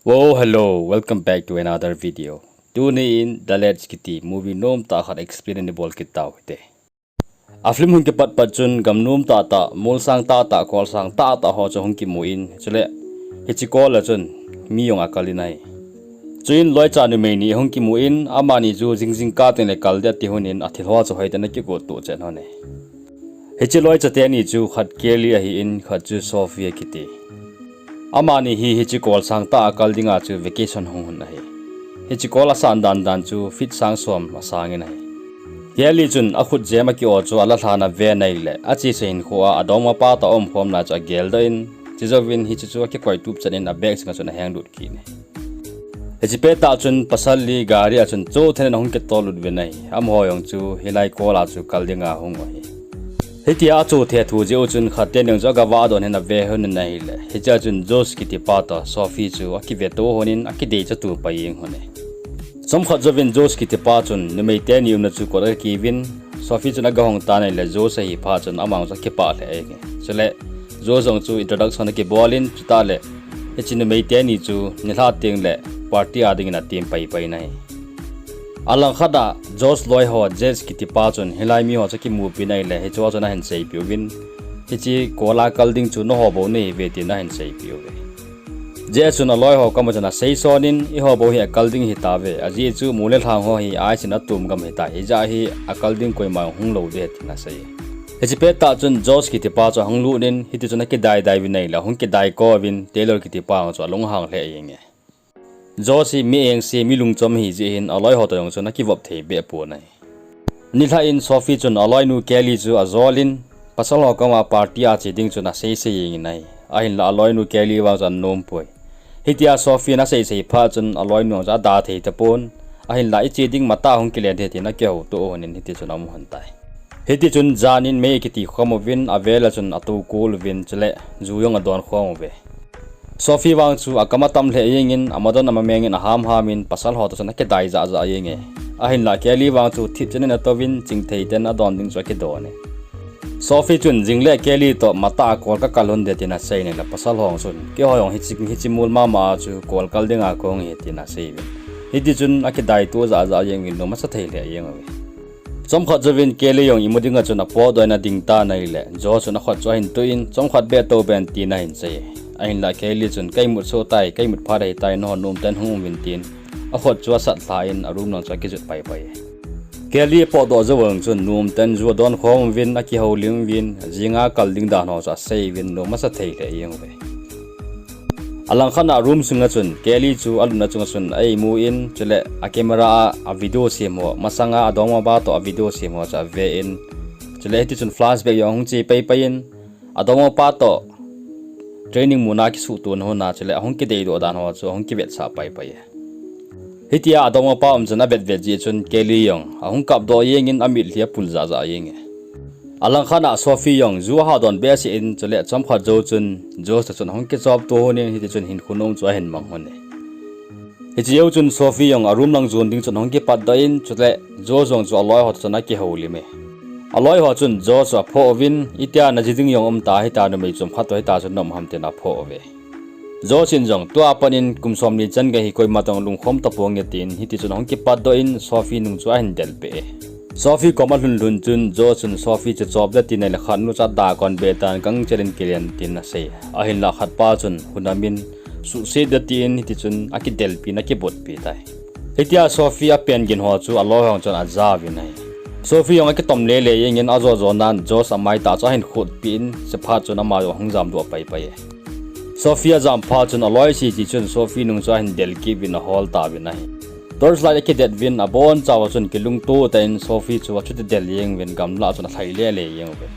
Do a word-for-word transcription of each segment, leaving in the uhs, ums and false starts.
Whoa, hello, welcome back to another video. Tuni in The Ledge kiti movie nom tah khat explain in ibol kit tau hite. A film hung kipat pat chun gam nom tah tah, mol sang tah tah, kol sang tah tah ho chu hung kimu in, chule hiche kol a chun mi jong akal in ahi. Chuin loicha numei ni hung kimu in, amani chu jing jing kah teng le kal ding ati hon in, athil ho chu hoitah in akigot tuh chet hon e. Hiche loicha teni chu khat Kelly ahin, khat chu Sophie akiti. Amani hi hiche kol sang tah a kal dinga chu vacation hung hon ahi. Hiche kol asan dan dan chu feet sang som asang in ahi. Kelly chun akhut jem aki-o chu ala lhan ave in ahile, achesa hinkho a adongmapa toh aumkhomna chu agel doh in, chujouvin hiche chu akikoi tup chet in a bag sunga chun aheng lut kit in ahi. Hiche pettah chun pasal li gari a chun chothen in ahung kitol lut uvin ahi. Amaho jong chu hilai kol a chu kal dinga hung u ahi. Hitia achothe thu jeh u chun khat teni jong chu agavah doh in ave hon in ahile, hichea chun Josh kitipa toh Sophie chu akiveto hon in akideichatu pai jeng hon e. Chomkhat jouvin Josh kitipa chun numei teni umna chu kot agakiuvin, Sophie chun agahong tan ahile Josh ahi phat chun ama jong chu akipah lheh jeng e. Chule Josh jong chu introduction akibol in, chutah le hiche numei teni chu nilhah teng le party a dingin atem pai pai in ahi. Alangkhat a Josh loi ho Jess kitipa chun hilai miho chu akimupi in ahile, hicheho chun ahin seipeh uvin, hiche kol a kal ding chu nangho bou nahiuve tin ahin seipeh uve. Jess chun aloi ho koma chun asei son in, eiho bou hi akal ding ahitauve, ajeh chu mol le lhang ho hi ice in atom gam ahitai, hijeh a hi akal ding koima hung lou ding ahi tin asei. Hiche pettah chun Josh kitipa chu ahung lut in, hitichun akidai dai uvin ahile, ahung kidai kouvin Taylor kitipa jong chu alunghang lheh jeng e. Josh hi mi engse, mi lungchom ahijeh hin aloi ho toh jong chun akivop thei behseh pon ahi. Nilhah in Sophie chun aloinu Kelly chu ajol in, pasal ho koma party a che ding chun asei sei jeng in ahi. Ahinla aloinu Kelly vang chu anom poi. Hitia Sophie in asei sei phat chun aloinu jong chu ada thei tapon. Ahinla iche ding matah hung kile ding tin akihouto hon in hitichun aum hon tai. Hitichun jan in mei akiti khom uvin, avel a chun atou kol uvin, chule ju jong adon khom uve. Sophie vang chu akam atam lheh jeng in, amadon amameng in aham ham in, pasal ho toh chun akidai jah jah jeng e. Ahinla Kelly vang chu thipchet in atouvin, chingthei tah in adon ding chu akidon e. Sophie chun jingle Kelly toh matah a kol kakal hon ding tin asei in ahile, pasal ho chun, keiho jong hiche, hiche mol mama a chu kol kal dinga kahung ahi tin asei uvin. Hitichun akidaito jah jah jeng uvin, nom asa thei lheh jeng uve. Chomkhat jouvin Kelly jong imu dinga chun apotdoh in ading tan ahile, Josh chun akhut chu ahin tuh in, chomkhat beh tou ben tin ahin sei. Ahinla Kelly chun, ka imut soh tai, ka imut phat ahitai, nangho nomtah in hung um uvin tin, akhut chu asat lha in, aroom lang chu akijot pai pai. Kelly apotdoh jou vang chun nomtah in ju adon khom uvin, akihoulim uvin, jinga kal ding dan ho chu asei uvin, nom asa thei lheh jeng uve. Alangkhat a room sunga chun Kelly chu alutna chunga chun a-imu in, chule a camera a, a video sem ho, masanga adongmapa toh a video sem ho chu ave in, chule hitichun flashback jong ahung che pai pai in, adongmapa toh training muna kisuhto na hon a, chule ahung kideidoh dan ho chu ahung kivetsah pai pai e. Hitia adongmapa um chun avet vet jeh chun Kelly jong ahung kapdoh jeng in amitlhi apul jah jah jeng e. Alangkhat a Sophie jong ju ahadon behseh in, chule chomkhat jou chun Josh toh chun ahung kichopto hon in, hitichun hinkho nom chu ahin mang hon e. Hiche jou chun Sophie jong aroom lang jon ding chun ahung kipatdoh in, chule Josh jong chu aloi ho toh chun akihoulim e. Aloi ho chun Josh chu aphoh uvin, itia naji ding jong um ta hita, numei chomkhat toh hita chun na um ham tin aphoh uve. Josh in jong tua pat in kum somni chan kahi, koima toh lungkhom tapong e tin, hitichun ahung kipatdoh in Sophie nung chu ahin delpeh e. Sophie koma alhun lhun chun Josh chun Sophie chu chop ding ati in ahile, khatnu chu ada kon beh tan, gangchel in kilen tin asei. Ahinla khatpa chun hunam in suhset ding ati in, hitichun akidelpi in akibotpi tai. Hitia Sophie apen gin ho chu aloi ho chun aja uvin ahi. Sophie jong akitom lele jeng in, ajo jo nan Josh amai tah chu ahin khutpi in, chuphat chun ama jong ahung jamdoh pai pai e. Sophie ajam phat chun aloi sese chun Sophie nung chu ahin del kit uvin ahol tauvin ahi. Torchlight akidet uvin, abonchauva chun kilungto tah in Sophie chu achuti del jeng uvin, gamlah chun alhai lele jeng uve.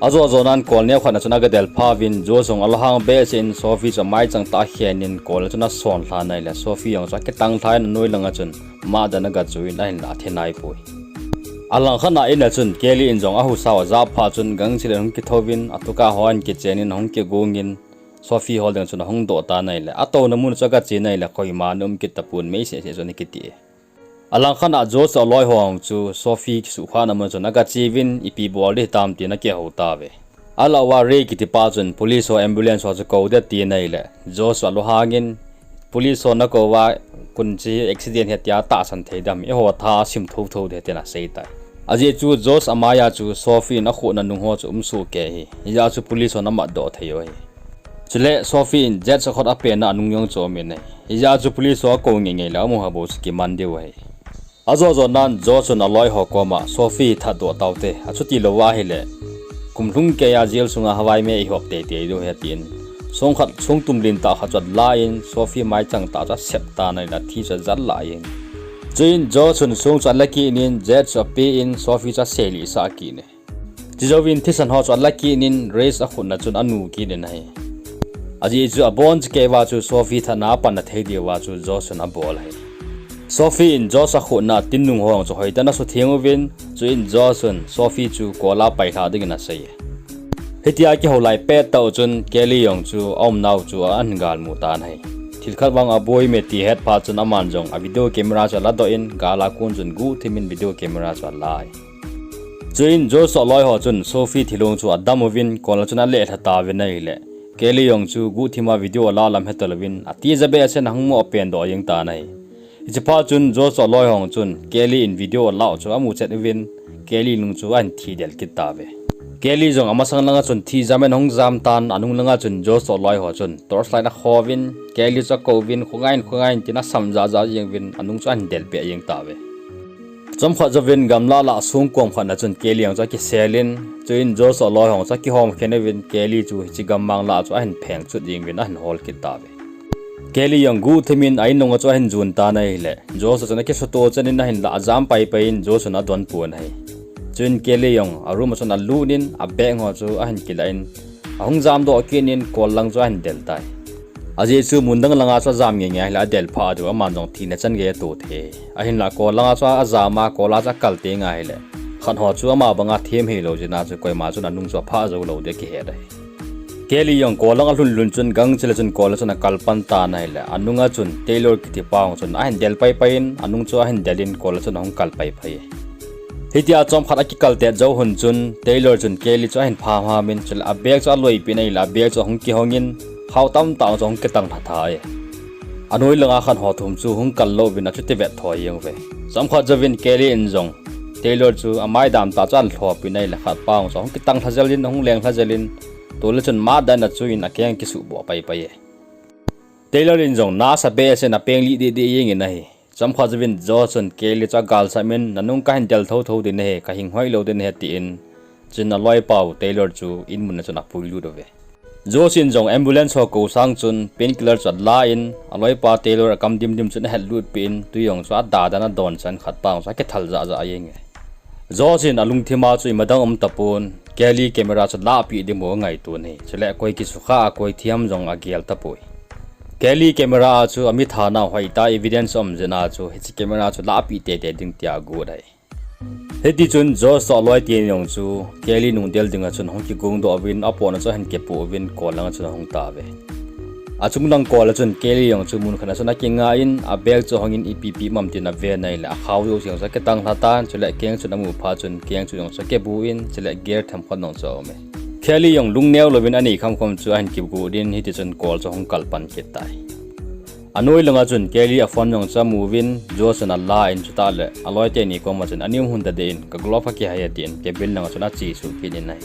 Ajo jo nan kol neo khat na chun aga del pha uvin, Josh jong alunghang behseh in Sophie chu amai chang tah akhen in kol a chun ason lhan ahile, Sophie jong chu akitang lhan in anoi langa chun mah dan aga chu in ahinla athi nai poi. Alangkhat a in a chun Kelly in jong ahusa u ajah phat chun gangchel in ahung kithou vin, atuka ho ahin kichen in ahung kigong in, Sophie hol ding chun ahung doh tan ahile, atouna mun chu aga che in ahile, koima ana um kit tapon, mei seh seh chu ana kiti e. Alangkhat a Josh toh aloi ho chu Sophie kisuhkhahna mun chun aga che uvin, ipi bol ding hitam tin akihou tauve. Alah uva Ray kitipa chun police ho, ambulance ho chu kou ding ati in ahile, Josh chu alunghang in, Police ho nakou va, kon chi accident hi tia tahsan thei dem, eiho tha asim thotho ding ahi tin asei tai. Ajeh chu Josh amai a chu Sophie in akhut a nung ho chu um soh kei ahi. Hijeh a chu police hon amatdoh thei u ahi. Chule Sophie in Jess akhut a pen a anung jong chu um in ahi. Hijeh a chu police ho akou ngeingei le amu ha bou chu kiman diu ahi. Ajo jo nan Josh chun aloi ho koma Sophie thatdoh taute, achuti lou ahile kum lhung keiya jail sunga Hawaii me ihop teitei diu ahi tin, song khat, song tum lentah khat chu ala in Sophie maichang tah chu asep tan ahile athi chu ajal lah in. Chuin Josh chun song chu ala kit in, Jess chu ape in, Sophie chu aseilih sah kit in ahi. Chujouvin thisan ho chu ala kit in, Rey akhut a chun anu kit in ahi. Ajeh chu abon cheh kei uva chu Sophie thatna apanna thei diuva chu Josh chun abol ahi. Sophie in Josh akhut a tin nung ho chu hoitah in asutheng uvin, chuin Josh chun Sophie chu kol a pailha dingin asei. Hitia kihou lai pettah u chun Kelly jong chu aumnau chu ahin galmu tan ahi. Thil khat vang aboi me ti ahet phat chun aman jong a video camera chu aladoh in, gal a kon chun guhthim in video camera chu ala e. Chuin Josh toh aloi ho chun Sophie thilong chu adam uvin, kol a chun alelha tauvin ahile, Kelly jong chu guhthim a video ala lam hetalouvin, atija behseh in ahung mo apendoh jeng tan ahi. Hiche phat chun Josh toh aloi ho chun Kelly in video ala u chu amu chet uvin, Kelly nung chu ahin thidel kit tauve. Kelly jong amasang langa chun thijam in ahung jam tan, anung langa chun Josh toh aloi ho chun torchlight akhouvin, Kelly chu akouvin, khongai in, khongai in tin asam jaja jeng uvin, anung chu ahin delpeh jeng tauve. Chomkhat jouvin gamlah lah songkom khat a chun Kelly jong chu akisel in, chuin Josh toh aloi ho chu akihom khen uvin, Kelly chu hiche gammang lah chu ahin pheng chut jeng uvin ahin hol kit tauve. Kelly jong guhthim in a in nunga chu ahin jon tan ahile, Josh chun akisuto chan in ahin lah jam paipai in Josh chun adonpon ahi. Chuin Kelly jong a room a chun alut in a bag ho chu ahin kilah in, ahung jamdoh kit in kol lang chu ahin del tai. Ajeh chu mun dang langa chu ajam ngeingei ahile adel phah diu, aman jong thina chan gei ato thei. Ahinlah kol langa chu ajam a, kol a chu akal teng ahile, khat ho chu ama banga them hilou jeh a chu koima chun anung chu aphah jou lou ding akihet ahi. Kelly jong kol lang alhun lhun chun gangchel a chun kol a chun akal pan tan ahile, anunga chun Taylor kiti pa jong chun ahin del paipai in, anung chu ahin del in kol a chun ahung kal paipai e. Hitia chomkhat akikal tet jou hun chun Taylor chun Kelly chu ahin pham ham in, chule a bag chu aloipeh in ahile a bag chu ahung kihong in, khao tamtah chu ahung kitang lha tha e. Anoi langa khat ho thum chu hung kal louvin achuti vet thoi jeng uve. Chomkhat jouvin Kelly in jong Taylor chu amai dam tah chu ahin lhop in ahile khat pa jong chu ahung kitang lha jel in, ahung leng lha jel in, tule chun matdan a chu in akeng akisuhboh paipai e. Taylor in jong nasa behseh in apeng lih deh deh jeng in ahi. Chomkhat jouvin Josh chun Kelly chu agalsam in, nanung kahin del thotho ding nahi, kahing hoilou ding nahi tin, chuin aloipa u Taylor chu in mun a chun apuilut uve. Josh in jong ambulance ho kou sang chun painkiller chu ala in, aloipa Taylor akam dimdim chun ahetlut peh in, tui jong chu ada dan adon chan khat pa jong chu akithal jahjah jeng e. Josh in alungthim a chu imadang um tapon, Kelly camera chu lahpeh ding mu angaito in ahi. Chule koi kisukha a koi thi ham jong agel tapoi. Kelly camera a chu amitha nau hoitah evidence aum jeh a chu hiche camera chu lahpeh teitei ding tia agot ahi. Hitichun Josh toh aloi teni jong chu Kelly nung del dinga chun ahung kigongdoh uvin, apotna chu ahin kipoh uvin, kol langa chun ahung tauve. Achung lang kol a chun Kelly jong chu mun khat a chun akinga in, a bag chu ahong in ipi ipi um am tin aven ahile, akhao jouse jong chu akitang lha tan, chule keng chun amu phat chun keng chu jong chu akibu in, chule gear themkhat jong chu aume. Kelly jong lungneo louvin anei khamkham chu ahin kigot in, hitichun kol chu ahung kalpan kit tai. Anoi langa chun Kelly a phone jong chu amuvin, Josh chun ala in, chutah le aloi teni koma chun aneum hon tadeh in, ka glove akihai e tin cabin langa chun achesuh kit in ahi.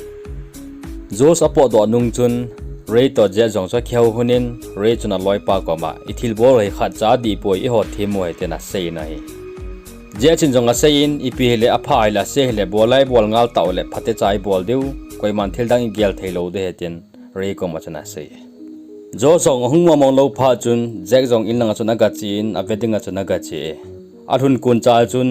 Josh apotdoh nung chun Ray toh Jess jong chu akihou hon in, Ray chun aloipa koma, ithilbol hi khatcha adihpoi, eiho them u ahi tin asei in ahi. Jess in jong asei in, ipi hile apha hile ase hile bol a ibol ngal tah u le phatecha ibol diu, koiman thildang igel theilou ding ahi tin Ray koma chun asei. Josh jong ahung mong mong lou phat chun Jack jong in langa chun agache in, ave dinga chun agache e. Alhun koncha chun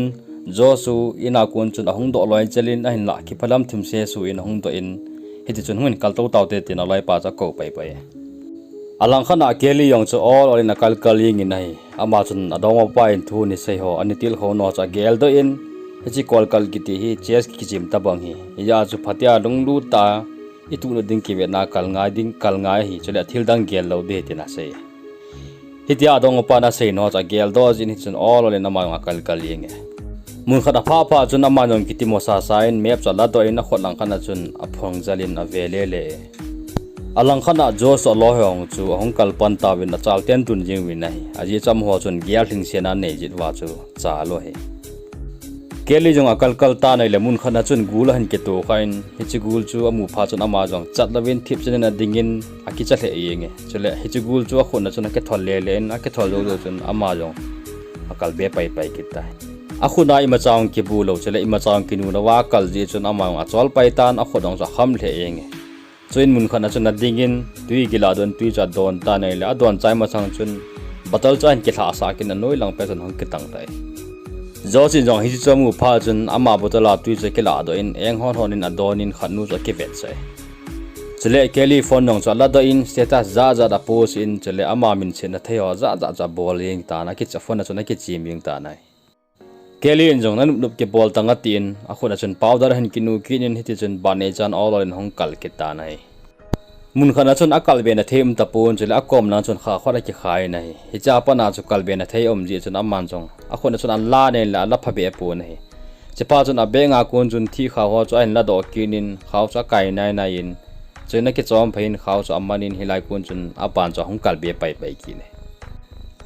Josh chu in a kon chun ahung doh loi chel in, ahinlah kiphalam thimse suh in ahung doh in, hitichun hung in kaltou taute tin aloipa chu akou paipai e. Alangkhat a Kelly jong chu ol ol in akal kal jeng in ahi. Ama chun adongmapa in thu ana sei ho, ana tilkhou nau chu ageldoh in, hiche kol kal kiti hi chess kichem tobang ahi. Hijeh a chu phatea lunglut tah a ituhna ding kivetna kal ngai ding, kal ngai ahi, chule thildang gel lou ding ahi tin asei. Hitia adongmapan asei nau chu ageldoh jin, hichun ol ol in ama jong akal kal jeng e. Mun khat aphah phat chun ama jong kitimo sasa in map chu aladoh in akhut langkhat a chun aphong jal in ave lele e. Alangkhat a Josh toh aloi ho chu ahung kalpan tauvin achal ten tun jing uvin ahi. Ajeh chu amaho chun gel lhingsetna anei jeh uva chu cha lou ahi. Kelly jong akal kal tan ahile mun khat a chun gul ahin kitoh khan, hiche gul chu amu phat chun ama jong chat louvin thipchet in adingin akicha lheh jenge. Chule hiche gul chu akhut a chun akithol lele in, akithol jou jou chun ama jong akal be pai pai kit tai. Akhut a imacha jong kibu lou, chule imacha jong kinu louva akal jeh chun ama jong achol pai tan, akhut jong chu akham lheh jenge. Chuin mun khat a chun adingin tui kilah doh in tui chu adon tan ahile, adon chai masang chun bottle chu ahin kilhah sah kit in anoi lang pet chun ahung kitang tai. Josh in jong hiche chu amu phat chun ama bottle a tui chu akilah doh in, eng hon hon in adon in khat nu chu akivet chai. Chule Kelly phone jong chu ala doh in, status jat jat apost in, chule ama minsetna thei ho jat jat chu abol jeng tan, akicha phone a chun akichim jeng tan ahi. Kelly in jong nanop nop kibol tang atin, akhut a chun powder ahin kinu kit in, hiti chun banei chan ol ol in ahung kal kit tan ahi. Mun khat a chun akal be na thei um tapon, chule akom lang chun kha khat akikhai in ahi. Hiche a pat a chu kal be na thei um jeh chun aman jong akhut a chun ala nen le ala phabeh pon ahi. Chuphat chun abag a kon chun thih khao ho chu ahin ladoh kit in, khao chu akai nai nai in, chuin akichom phei in khao chu aman in, hilai kon chun aban chu ahung kal be pai pai kit in ahi.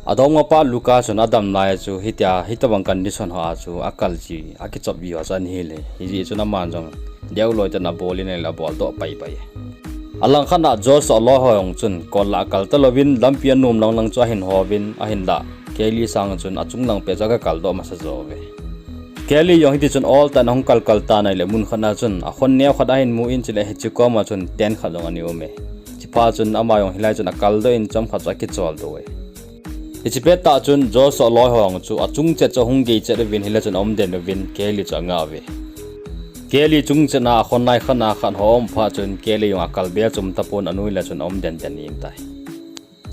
Adongmapa Luca chun adam lai chu hitia, hitobang condition ho a chu akal ji, akichop ji ho chu ahin hil e. Hijeh chun aman jong deuloi tah in abol in ahile abol doh pai pai e. Alangkhat a Josh toh aloi ho jong chun kol lah akal talouvin lampi anom lang lang chu ahin hovin, ahinlah Kelly sang chun achung lang pet chu aga kal doh masa jo uve. Kelly jong hiti chun ol tah in ahung kal kal tan ahile mun khat a chun akhon neo khat ahin mu in, chule hiche kom a chun tent khat jong ana um e. Chuphat chun ama jong hilai chun akal doh in chomkhat chu akichol doh e. Hiche pet tah chun Josh toh aloi ho jong chu achung chet chu ahung gei chet uvin, hilai chun aum den uvin Kelly chu angah uve. Kelly chung chet a akhon nai khat a khat ho aum phat chun Kelly jong akal be chom tapon anoi lang chun aum den den jeng tai.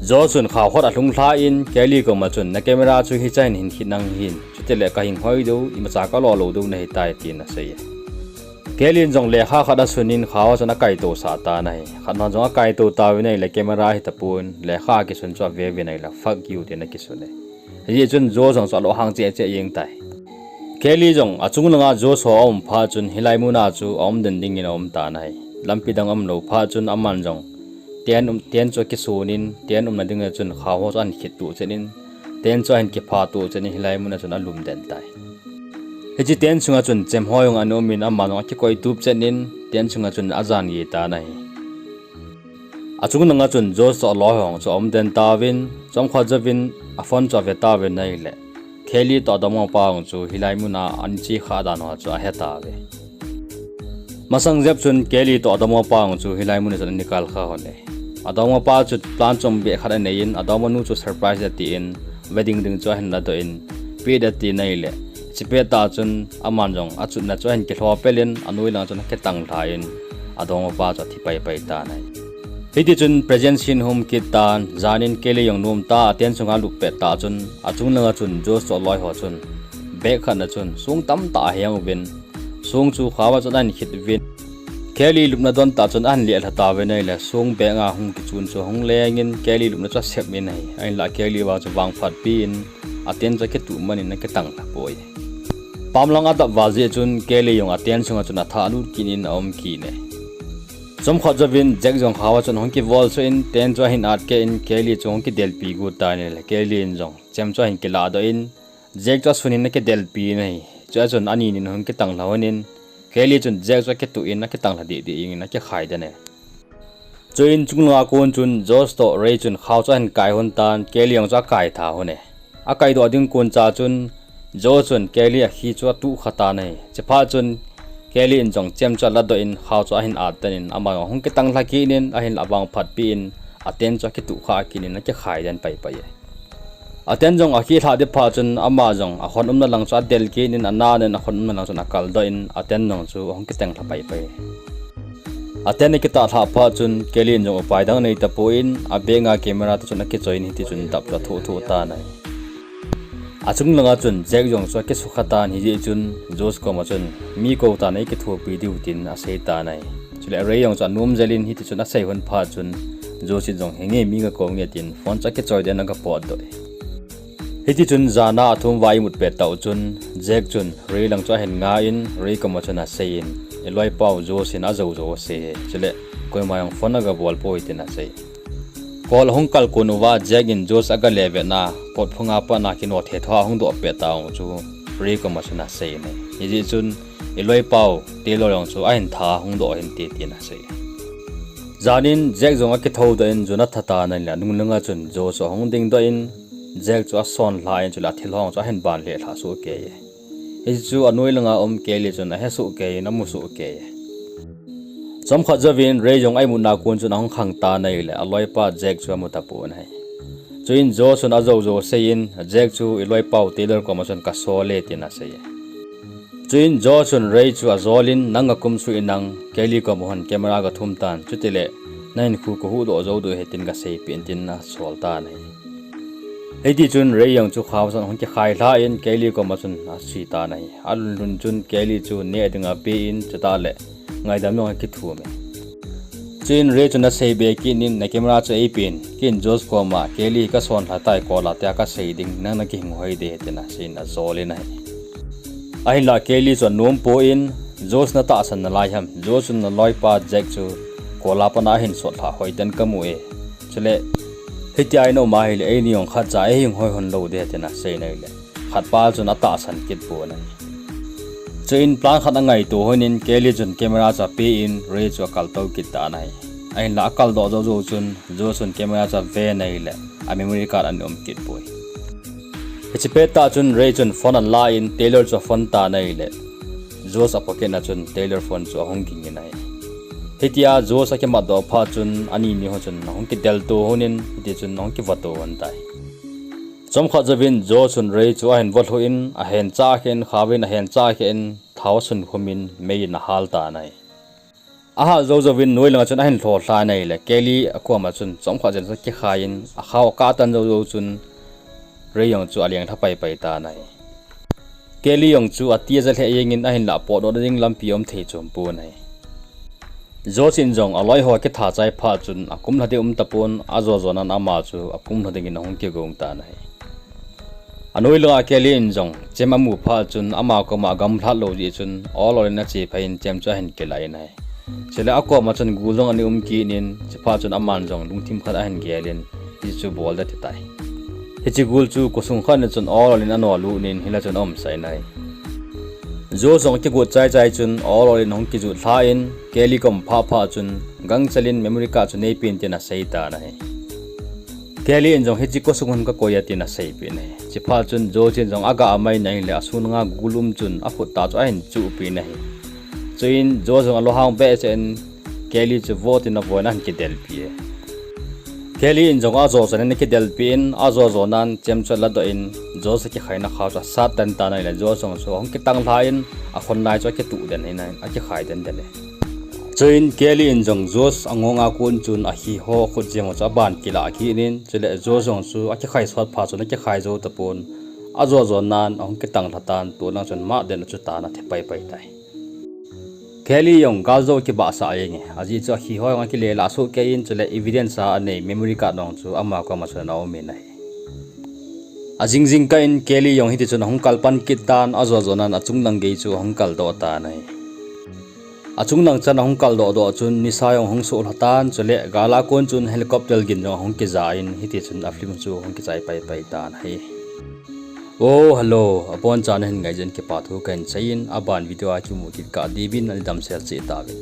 Josh chun khao khat alhung lha in Kelly kom a chun, na camera chu hicha hin hin khit nang hin, chutile ka hing hoi diu, imacha ka lo lou diu nahi tai, tin asei e. Kelly in jong lekha khat asun in khao a chun akaito sah tan ahi. Khat hon jong akaito tauvin ahile camera ahi tapon, lekha akisun chu ave uvin ahile fuck you tin akisun e. Hijeh chun Josh jong chu alunghang cheh cheh jeng tai. Kelly jong achung langa Josh ho aum phat chun hilai mun a chu aum den dingin aum tan ahi. Lampi dang aum lou phat chun aman jong tent um, tent chu akisun in, tent umna ding a chun khao ho chu ahin khit tuh chet in, tent chu ahin kipha tuh chet in hilai mun a chun alum den tai. Hiche tent sunga chun chem ho jong ana um in, aman jong akikoi tup chet in tent sunga chun ajan gei tan ahi. Achung langa chun Josh toh aloi ho chu aum den tauvin, chomkhat jouvin aphone chu ave tauvin ahile, Kelly toh adongmapa jong chu hilai mun a ana che kha dan ho chu ahe tauve. Masang jep chun Kelly toh adongmapa jong chu hilai mun a chun ana kal kha lhon e. Adongmapa chu plan chom beh khat anei in, adongmanu chu surprise atin, wedding ring chu ahin ladoh in, peh ding atin ahile, hiche pet tah chun aman jong achutna chu ahin kilho pel in, anoi lang chun akitang lha in, adongmapa chu athi pai pai tan ahi. Hiti chun present scene hung kit tan, jan in Kelly jong nom tah a tent sunga alup pet tah chun, achung langa chun Josh toh aloi ho chun bag khat a chun song tamtah aheng uvin, song chu khao a chun ahin khit uvin, Kelly lupna don tah chun ahin lelha tauvin ahile, song bag a hung kichun chu ahung leng in Kelly lupna chu asep in ahi. Ahinlah Kelly vang chu vangphat pi in a tent chu akituh man in akitang lha poi. Pam lang adap val jeh chun Kelly jong a tent sunga chun athah alut kit in aum kit e. Chomkhat jouvin Jack jong khao a chun ahung kivol suh in tent chu ahin at keh in Kelly chu ahung kidelpi got tan ahile, Kelly in jong chem chu ahin kilah doh in, Jack chu asun in akidelpi in ahi. Chua chun ani nin ahung kitang lha lhon in, Kelly chun Jack chu akituh in akitang lha deh deh jeng in akikhai den e. Chuin chung langa kon chun Josh toh Ray chun khao chu ahin kai lhon tan, Kelly jong chu akai tha lhon e. Akai doh ding kon cha chun Josh chun Kelly akhi chu atuh kha tan ahi. Chuphat chun Kelly in jong chem chu aladoh in khao chu ahin at den in, ama jong ahung kitang lha kit in, ahinlah vangphat pi in a tent chu akituh kha kit in akikhai den pai pai e. A tent jong akhi lhah ding phat chun ama jong akhon umna lang chu adel kit in, ana nen akhon umna lang chun akal doh in a tent jong chu ahung kiteng lha pai pai. A tent akitah lhah phat chun Kelly in jong upai dang anei tapon, a bag a camera toh chun akichoi in hiti chun dap chu athoh thoh tan ahi. Achung langa chun Jack jong chu akisukha tan, hijeh chun Josh koma chun mi kou tan eikithopi diu tin asei tan ahi. Chule Ray jong chu anom jel in hiti chun asei lhon phat chun Josh in jong henge mi gakou nge tin phone chu akichoi den agapot doh e. Hiti chun jan a athum uva imut pet tah u chun Jack chun Ray lang chu ahin nga in Ray koma chun asei in, i loipau Josh in ajou jou asei e. Chule koima jong phone aga bol poi tin asei. Call ahung kal kon uva Jack in Josh aga levetna, kot phunga pat a kino thethua ahung doh pet tah jong chu Ray koma chun asei in ahi. Hijeh chun i loipau Taylor jong chu ahin tha ahung doh hinte tin asei. Janin Jack jong akitho doh in jun atha tan ahile, nunglanga chun Josh chu ahung ding doh in, Jack chu asonlha in chule athil ho chu ahin ban lheh lhah soh kei e. Hichu anoi langa um Kelly chun ahe soh kei in amu soh kei e. Chomkhat jouvin Ray jong a imutna kon chun ahung khang tan ahile, aloipa Jack chu amu tapon ahi. Chuin Josh chun ajou jou seiyin, Jack chu i loipau Taylor koma chun kasol e tin asei e. Chuin Josh chun Ray chu ajolin, nang akum suh in nang, Kelly koma hin camera gathum tan, chutile nahinkho kahuhdoh jou diu ahi tin gaseipeh in tin asol tan ahi. Hitichun Ray jong chu khao san ahung kikhai lhan Kelly koma chun asuitan ahi. Alhun lhun chun Kelly chu neh dinga apen, chutah le ngaidam jong akithum e. Chuin Ray chun aseibe kit in, na camera chu eipen, ken Josh koma Kelly kasonlha tai, call a tia kasei ding, nang nakihing hoi ding ahi tin aseiyin ajol in ahi. Ahinla Kelly chu anom pon, Josh natahsan nalai ham, Josh chun naloipa Jack chu call a pat a ahin sotlhah hoiten kamu e. Chule hitia ina um ahile eini jong khatcha eihing hoi hon lou ding ahi tin aseiyin ahile, khatpa chun atahsan kit pon ahi. Chuin plan khat angaito lhonin Kelly chun camera chu apen Ray chu akaltou kit tan ahi. Ahinla akaldoh jou jou chun Josh chun camera chu aven ahile, a memory card ana um kit poi. Hiche pettah chun Ray chun phone alan Taylor chu aphone tan ahile, Josh a pocket na chun Taylor phone chu ahung ging in ahi. Hitia Josh akimatdoh phat chun ani ni ho chun ahung kidelto lhonin, hitichun ahung kivato lhon tai. Chomkhat jouvin Josh chun Ray chu ahin volhuh in, ahencha khen khaovin, ahencha khen thao asunkhum in mei in ahal tan ahi. Ahal jou jouvin noi langa chun ahin lholha in ahile, Kelly akoma chun chomkhat jen chu akikhai in, akhao akah tan jou jou chun Ray jong chu alenglha paipai tan ahi. Kelly jong chu ati aja lheh jengin ahinlah potdoh ding lampi aum thei chom pon ahi. Josh in jong aloiho akitha chai phat chun akumlha ding um tapon, ajo jonan ama chu akumlha dingin ahung kigong tan ahi. Anoi langa Kelly in jong Chem amu phat chun ama koma agamlhat lou jeh chun ol ol in ache phei in Chem chu ahin kilah in ahi. Chule akoma chun gul jong ana um kit in, chuphat chun aman jong lungthim khat ahin gel in, hichu bol ding ati tai. Hiche gul chu khosung khat na chun ol ol in anolut in, hila chun aumsah in ahi. Josh jong akigot chai chai chun ol ol in ahung kijut lhan, Kelly kom aphah phat chun, gangchel in memory card chu neipen tin asei tan ahi. Kelly in jong hiche khosung hin kakoi e tin aseipeh in ahi. Chuphat chun Josh in jong aga amai in ahile, asun langa gul um chun akhut tah chu ahin chuhpeh in ahi. Chuin Josh jong alunghang behseh in Kelly chu vo tin avoh in ahin kidelpi e. Kelly in jong ajo jonan akidelpi in, ajo jonan Chem chu aladoh in, Josh akikhaina khao chu asat den tan ahile, Josh jong chu ahung kitang lhan, akhon lai chu akituh den in, akikhai den den e. Chuin Kelly in jong Josh angong a kon chun akhiho khutjem ho chu aban kilah kit in, chule Josh jong chu akikhai sot phat chun akikhai jou tapon, ajo jonan ahung kitang lha tan, tulang chun mat den achu tan athi paipai tai. Kelly jong gal jou kibahsah jeng e, ajeh chu akhiho jong akile lah soh kei in, chule evidence a anei memory card jong chu ama koma chun ana um in ahi. Ajing jingkah in Kelly jong hitichun ahung kalpan kit tan, ajo jonan achunglang gei chu ahung kaldoh tan ahi. Achunglang chan ahung kaldoh doh chun nisa jong ahung soh lha tan, chule gal a kon chun helicopter gin jong ahung kija in, hitichun a film chu ahung kichai paipai tan ahi. Oh, hello, abonchan nahin ngai jeh in kipa thu kahin seiyin, aban video a kimu kit kah diuvin nadamsel cheh tauvin.